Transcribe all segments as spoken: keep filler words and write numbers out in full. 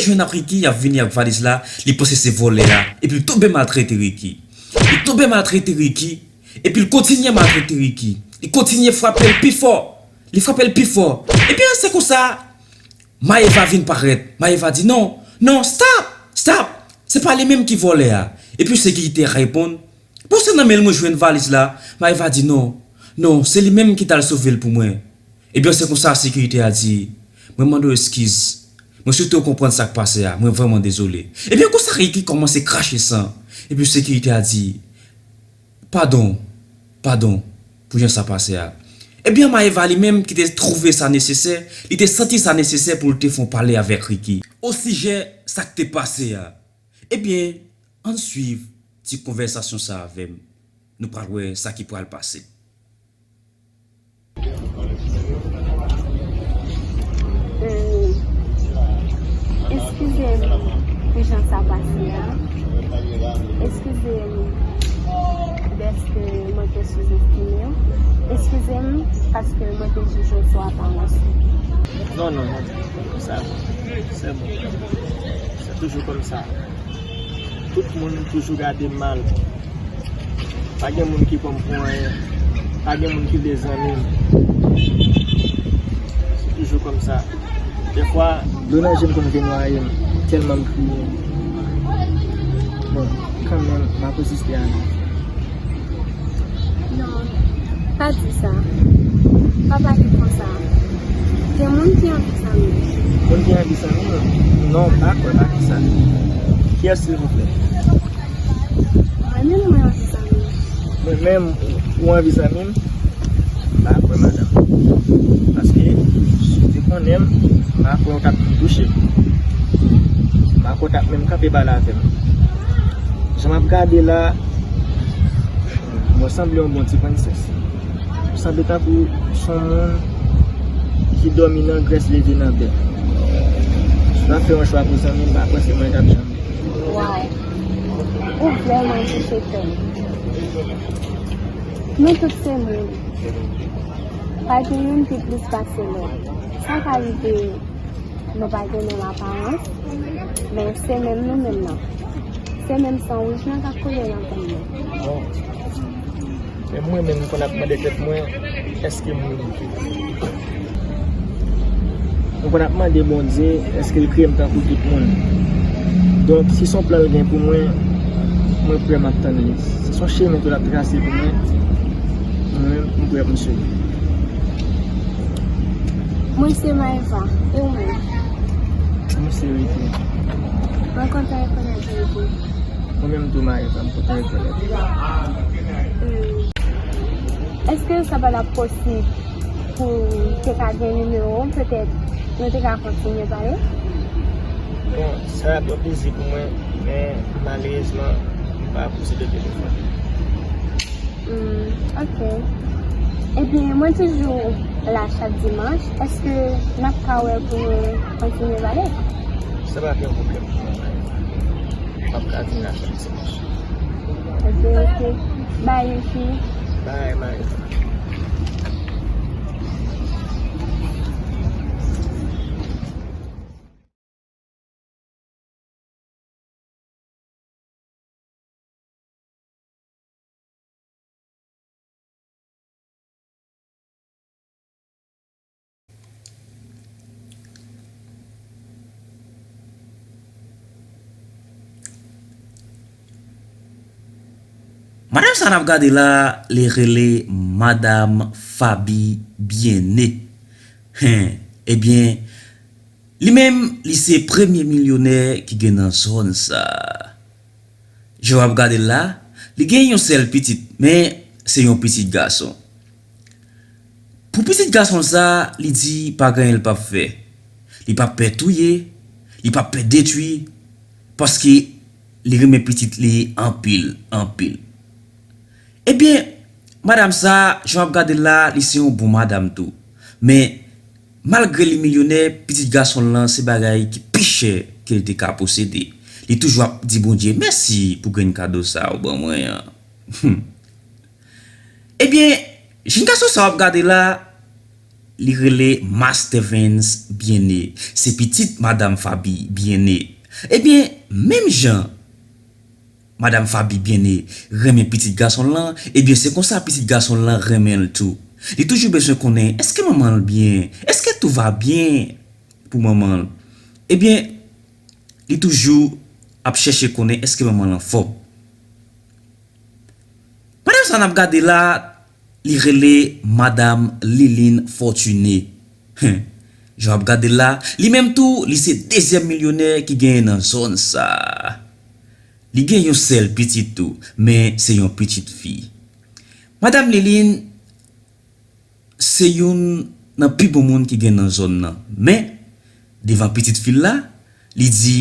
jwenn ak Ricky, y ap vini ak valiz la, li panse se vòlè a, epi l tonbe maltrete Ricky. Li tonbe maltrete Ricky, epi l kontinye maltrete Ricky. Li kontinye frape l pi fò. Li frape l pi fò. Ebyen, se konsa, Maëva vin parèt. Maëva di, "Non, non, stop, stop. Se pa li menm ki vòlè a." Epi sekirite a reponn, "Bon, se nan men l mwen jwenn valiz la." Maëva di, "Non, non, se li menm ki t al sove l pou mwen." Ebyen, se konsa sekirite a di, "Mwen mande w eskiz. Mwen swete w konprann sa k pase a. Mwen vrèman dezole." Ebyen, konsa Ricky kòmanse krache san. Epi sekirite a di, "Padon, padon pou jan sa pase a." Ebyen, Maëva li menm ki te twouve sa nesesè, li te santi sa nesesè pou l te fè yon pale avèk Ricky osijè sa k te pase a. Ebyen, ann swiv ti konvèsasyon sa avè m. Nou pral wè sa ki pral pase. Hmm. Eskize m pou jan sa pase a. Eskize m dèske mwen te souzestime w. Eskize m paske mwen te jije w sou aparans ou. Non, non, non. Sa, se bon. Se toujou konsa. Tout moun toujou gade m mal. Pa gen moun ki pran m pou anyen. Pa gen moun ki vle zanmi m. Se toujou konsa. Dèfwa, dlo nan je m konn vin nwaye m, tèlman m kriye. Bon, kanmenm, m ap reziste a la. Non, pa di sa. Pa pale konsa. Gen moun ki anvi zanmi w. Moun ki anvi zanmi m? Non, m pa kwè, pa di sa. Kiyès, silvouplè? Mwen menm, mwen anvi zanmi w. Mwen menm, ou anvi zanmi m? M pa kwè, madanm. Paske, si w te konnen m, m pa kwè w t ap vin touche m. M pa kwè w t ap menm kanpe pale avè m. Jan m ap gade la, mwen sanble yon bon ti prensès. Ou sanble tankou se yon moun ki dòmi nan grès, leve nan bè. Si w ap fè yon chwa pou zanmi m, m pa kwè se mwen k ap janbe. Waw! Ou vrèman touche kè m. Nou tout se moun. Pa gen youn ki plis pase lòt. Sa ka rive. Nou pa gen menm aparans, men se menm nou menm nan. Se menm san wouj lan k ap koule nan venn nou. Bon. Men mwen menm, m konn ap mande tèt mwen, èske m merite? M konn ap mande Bondye, èske l kreye m tankou tout moun? Donk, si se yon plan l gen pou mwen, mwen prè m ap tann li. Si se yon chemen tou l ap trase pou mwen, mwen menm, m prè pou m swiv. Mwen se Maëva, e ou menm? Mwen se Ricky. Mwen kontan rekonèt ou, Ricky. Mwen menm tou, Maëva, m kontan rekonèt ou. Hmm. Èske sa pa t ap posib pou m te ka gen nimewo w, petèt nou te ka kontinye pale? Bon, sa t ap yon plezi pou mwen, men malerezman, m pa posede telefòn. Hmm, ok. Ebyen, mwen toujou la chak dimanch. Èske n ap ka wè pou nou kontinye pale? Sa pa gen pwoblèm pou mwen, Maëva. M ap ka vin la chak dimanch. Ok, ok. Bye, Ricky. Bye, Maëva. Madanm sa n ap gade la, li rele Madanm Faby Bien-Aimé. Hen, ebyen, li menm, li se premye milyonè ki gen nan zòn sa. Jan w ap gade l la, li gen yon sèl pitit, men se yon pitit gason. Pou pitit gason l sa, li di pa gen anyen l p ap fè. Li p ap pè touye, li p ap pè detwi, paske li renmen pitit li anpil, anpil. Ebyen, madanm sa, jan w ap gade l la, li se yon bon madanm tou. Men, malgre li milyonè, pitit gason l lan se bagay ki pi chè ke l te ka posede. Li toujou ap di Bondye mèsi pou grenn kado sa ou ban mwen an. Hum. Ebyen, jenn gason sa w ap gade la, Li rele Mastervens Byenne. Se pitit Madam Faby Byenne. Ebyen, menm jan Madam Faby Byenne renmen pitit gason l lan, ebyen, se konsa pitit gason l lan renmen l tou. Li toujou bezwen konnen, èske manman l byen? Èske tout va byen pou manman l? Ebyen, li toujou ap chèche konnen èske manman l anfòm. Madanm sa n ap gade la, li rele Madanm Liline Fortuné. Hen, jan w ap gade l la, li menm tou, li se dezyèm milyonè ki genyen nan zòn sa. Li gen yon sèl pitit tou, men se yon pitit fi. Madanm Liline se youn nan pi bon moun ki gen nan zòn nan. Men, devan pitit fi l la, li di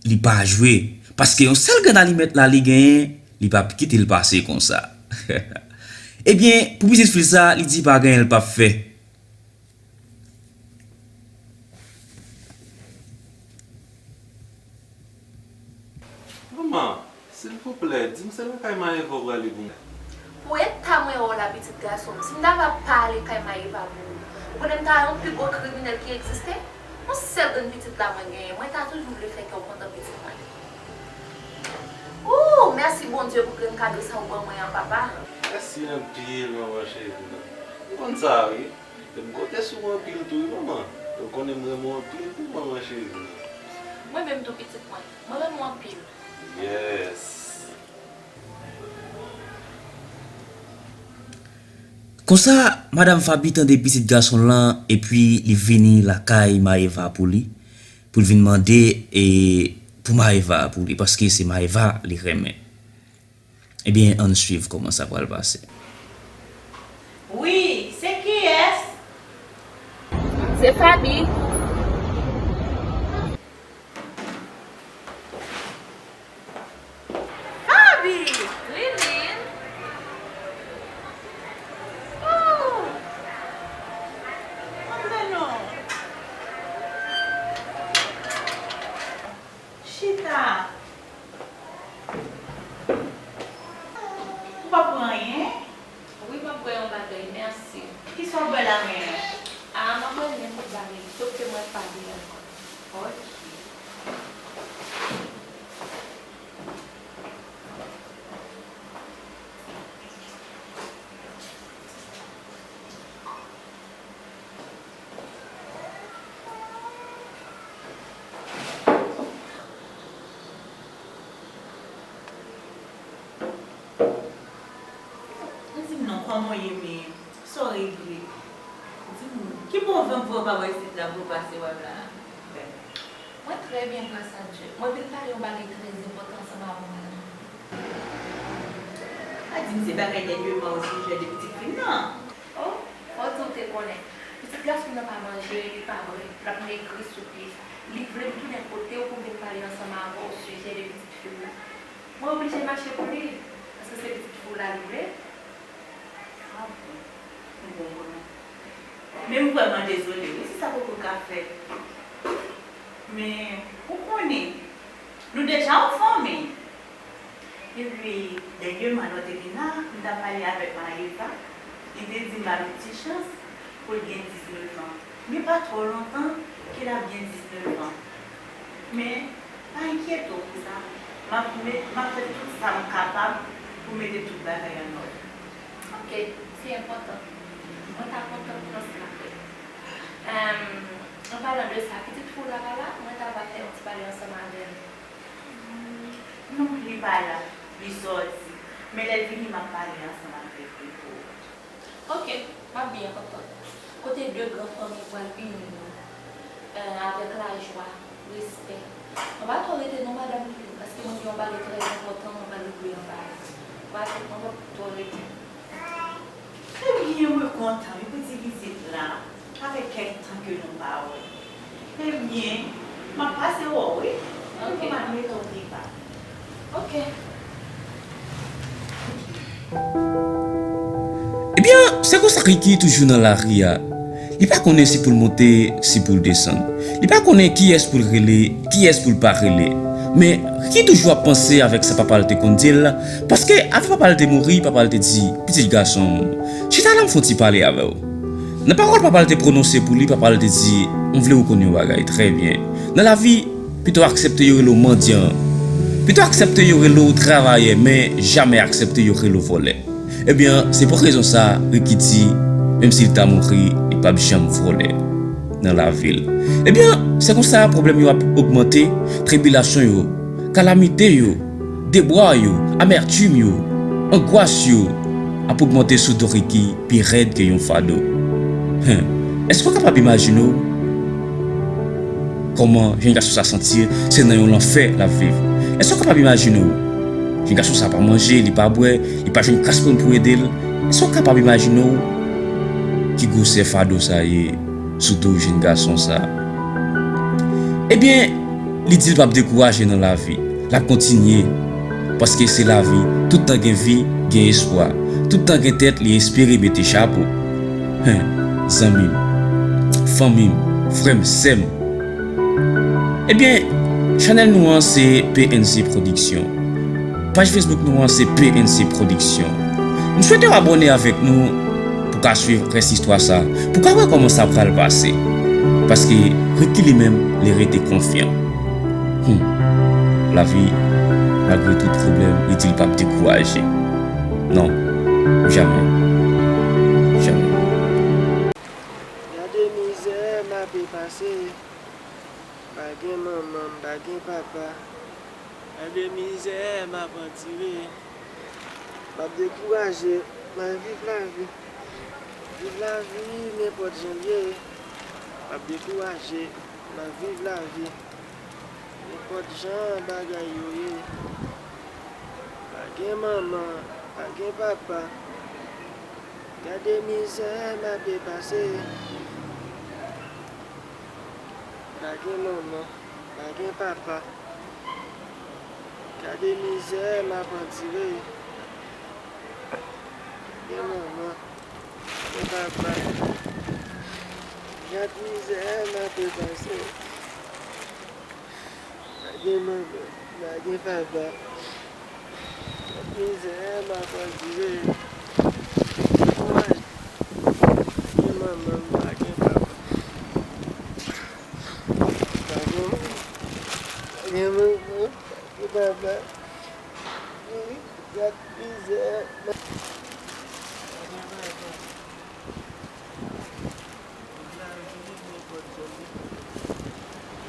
li pa jwe. Paske yon sèl grenn alimèt la li genyen, li p ap kite l pase konsa. Ebyen, pou pitit fi l sa, li di pa gen anyen l p ap fè. Manman, silvouplè, di m se lakay Maëva w prale pou mwen. Pou eta mwen wè w la, pitit gason m, si m ta va pa ale kay Maëva pou ou, ou konnen m ta yon pi gwo kriminèl ki egziste? Yon sèl grenn pitit la mwen genyen, mwen ta toujou vle fè kè w kontan, pitit mwen. Ooh, mèsi Bondye pou grenn kado sa ou ban mwen an, papa. Mèsi anpil, manman cheri m nan. M konn sa, wi. E m konte sou ou anpil tou, wi, manman. Ou konnen m renmen w anpil tou, manman cheri m nan. Mwen menm tou, pitit mwen. Mwen renmen w anpil. Yes. Konsa, Madanm Faby tande pitit gason l lan, epi li vini lakay Maëva pou li, pou l vin mande, e, pou Maëva pou li, paske se Maëva li renmen. Ebyen, ann swiv kòman sa pral pase. Wi, se kiyès? Se Faby. Faby! Liline! Oh! Antre non. Chita. Ou pa pran anyen? Wi, m ap bwè yon bagay, mèsi. Kisa w bwè la menm? A, m ap bwè nenpòt bagay, sòf ke mwen pa bwè ankò. Ok. Di m non, kòman w ye menm? Sa w regle? Di m non. Ki bon van k voye w pa bò isit la pou w pase wè m la? Mwen trè byen, gras a Dye. Mwen vin pale yon bagay trè enpòtan ansanm avè w, madanm. Pa di m se bagay dènyèman osijè de pitit fi m nan. Oh, fò w di w te konnen. Pitit gason m nan pa manje, li pa bwè, l ap megri sou pye. Li vle m tounen kote w pou m vin pale ansanm avè w osijè de pitit fi w la. Mwen oblije mache pou li, paske se pitit fi w la li vle. Ah bon, m konprann. Men m vrèman dezole wi si sa poko ka fèt. Men, ou konnen, nou deja yon fanmi. Epi, dènyèman lè w te vin la, m t ap pale avèk Maëva, li te di m ba l yon ti chans pou l gen diznèf an. Men pa twò lontan ke l ap gen diznèf an. Men, pa enkyete w pou sa. M ap met, m ap fè tout sa m kapab pou mete tout bagay an òd. Ok, se enpòtan. Mwen ta kontan pou nan se la fèt. Em, an palan de sa, pitit fi w la pa la, mwen ta va fè yon ti pale ansanm avè l. Non, li pa la. Li sòti. Men lè l vini, m ap pale ansanm avèk li pou ou. Ok, m ap byen kontan. Kote de gran fanmi pral ini yo, eh, avèk lajwa, respè. Ann pa twò rete non, madanm Lili, paske mwen gen yon bagay trè enpòtan mwen pral regle anba la. Ann pa, ann pa twò rete. Ebyen, mwen kontan wi pou ti vizit la. Sa fè kèk tan ke nou pa wè. Ebyen, m ap pase wè w wi. Ok. Pou m al mete w depa. Ok. Ebyen, se konsa Ricky toujou nan lari a. Li pa konnen si pou l monte, si pou l desann. Li pa konnen kiyès pou l rele, kiyès pou l pa rele. Men, Ricky toujou ap panse avèk sa papa l te konn di l, paske avan papa l te mouri, papa l te di, pitit gason m, chita la m fè yon ti pale avè w. Nan pawòl papa l te pwononse pou li, papa l te di, "M vle ou konn yon bagay trè byen. Nan lavi, pito aksepte yo rele w mandyan. Pito aksepte yo rele w travayè, men jamè aksepte yo rele w vòlè." Ebyen, se pou rezon sa, Ricky di, menm si l ta mouri, li p ap janm vòlè nan lavi l. Ebyen, se konsa pwoblèm yo ap ogmante, tribilasyon yo, kalamite yo, debwa yo, amètim yo, angwas yo ap ogmante sou do Ricky pi rèd ke yon fado. Hen, èske w kapab imajine w kòman jèn gason sa santi l, se nan yon lanfè l ap viv? Èske w kapab imajine w? Jèn gason sa pa manje, li pa bwè, li pa jwenn kras moun pou ede l. Èske w kapab imajine w ki gwosè fado sa ye sou do jèn gason sa? Ebyen, li di l p ap dekouraje nan lavi. L ap kontinye. Paske se lavi, tout tan gen vi, gen espwa. Tout tan gen tèt, li espere mete chapo. Hen, zanmi m, fanmi m, frè m, sè m. Ebyen, chanèl nou an se P N C Production. Paj Facebook nou an se P N C Production. M swete w abòne avèk nou pou ka swiv rès istwa sa, pou ka wè kòman sa pral pase. Paske Ricky li menm, li rete konfyan. Hmm. Lavi, malgre tout pwoblèm, li di l p ap dekouraje. Non, jamè. Jamè. Gade mizè m ape pase. Pa gen manman, m pa gen papa. Gade mizè m ap andire. M ap dekouraje, m ap viv lavi. Viv lavi nenpòt jan l ye. M ap dekouraje, m ap viv lavi. Nenpòt jan bagay yo ye. Pa gen manman, pa gen papa. Gade mizè m ape pase. Pa gen manman, pa gen papa. Gade mizè m ap andire. Pa gen manman, pa gen papa. Gad mizè m ape pase. Pa gen manman, pa gen papa. Mizè m ap andire. Kouraj. Pa gen manman, pa gen papa. Pa gen manman, pa gen manman, pa gen papa. Gad mizè m ap andire.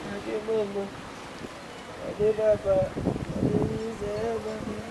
Pa gen manman, pa gen papa, pa gen mizè, pa gen